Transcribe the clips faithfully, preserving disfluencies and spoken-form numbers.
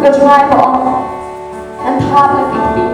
Ko jngai ko ong, ngan thap lang ki kti.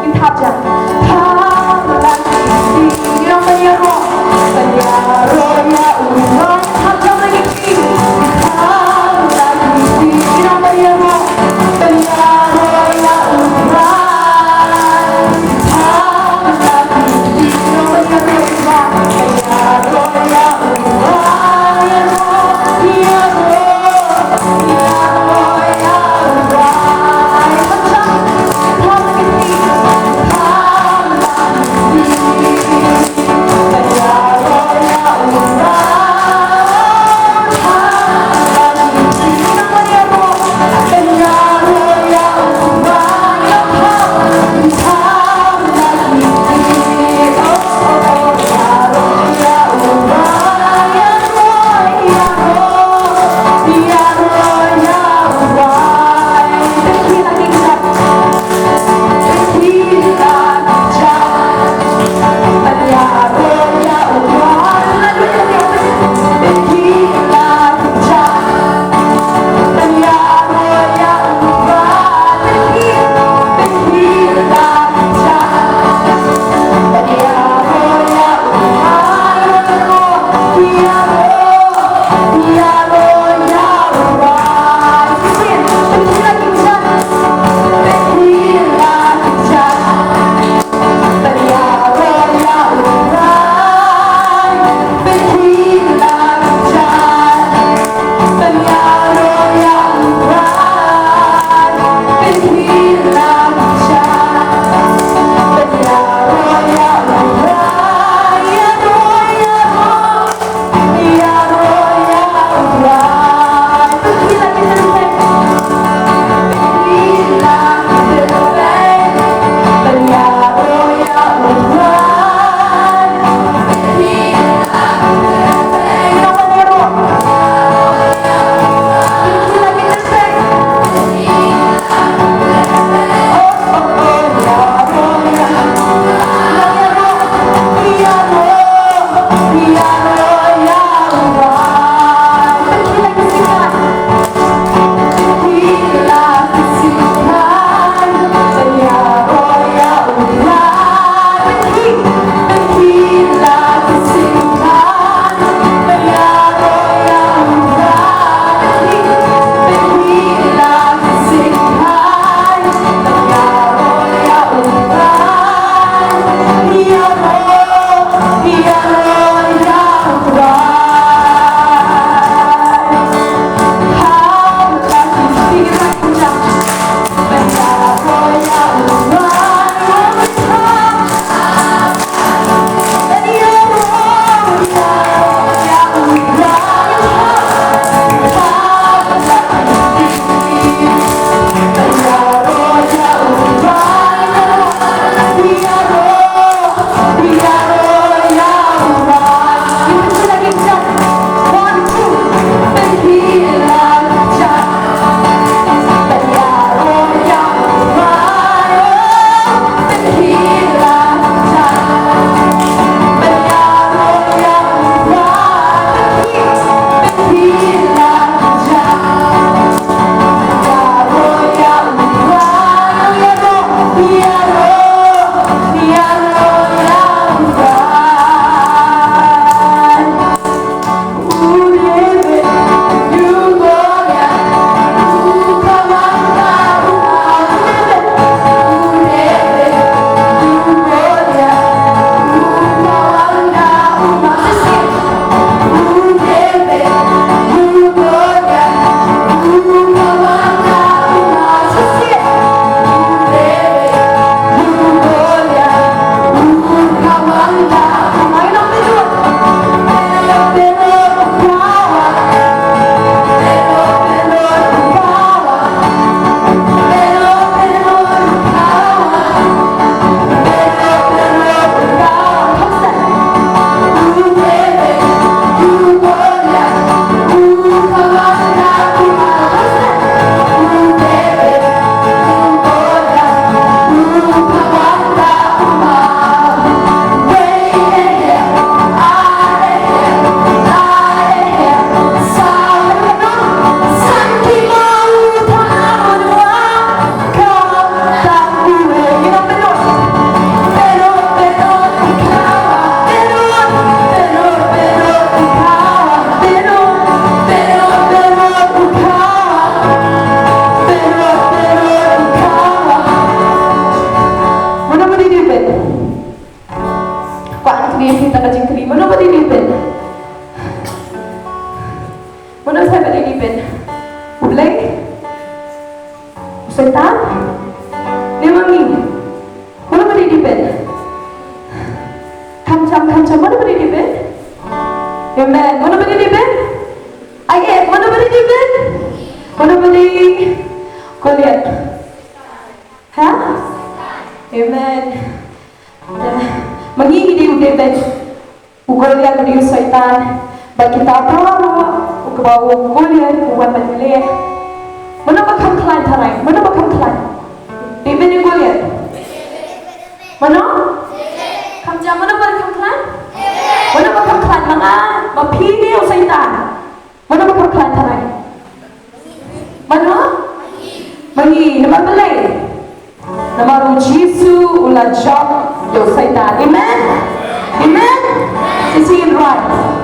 Ngan thap jan. Thap lang ki kti. Ngi ong ban ïaroh. Ban ïaroh ïa u Trai. Thap jan lang ki kti. Thap lang ki kti. Ngi ong ban ïaroh. Ban ïaroh ïa u Trai. Thap lang ki kti. Ngi ong ban ïaroh ïa u Trai. Ban ïaroh ïa u Trai. Ïaroh, ïaroh, ïaroh. David? U Blei? U Soitan? Ne ma ngi? Mano ba dei David? Kham jam, kham jam, mano ba dei David? Amen. Mano ba dei David? Ai, eh, mano ba dei David? Mano ba dei Goliath? Ha? Amen. Ma ngi ngi dei u David. U Goliath u dei u Soitan. Bad kita baroh, u kaba u Goliath u wan ban leh. Mano ba kham khlaiñ tharai? Mano ba kham khlaiñ? David ne Goliath? Mano? Kham jam, mano ba kham khlaiñ? Mano ba kham khlaiñ, ma nga, ma phi ne u Soitan? Mano ba kham khlaiñ tharai? Mano? Ma ngi, namar balei? Namar u Jisu u la jop ïa u Soitan. Amen? Amen? Sisi in right.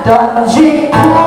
Don jingkhuslai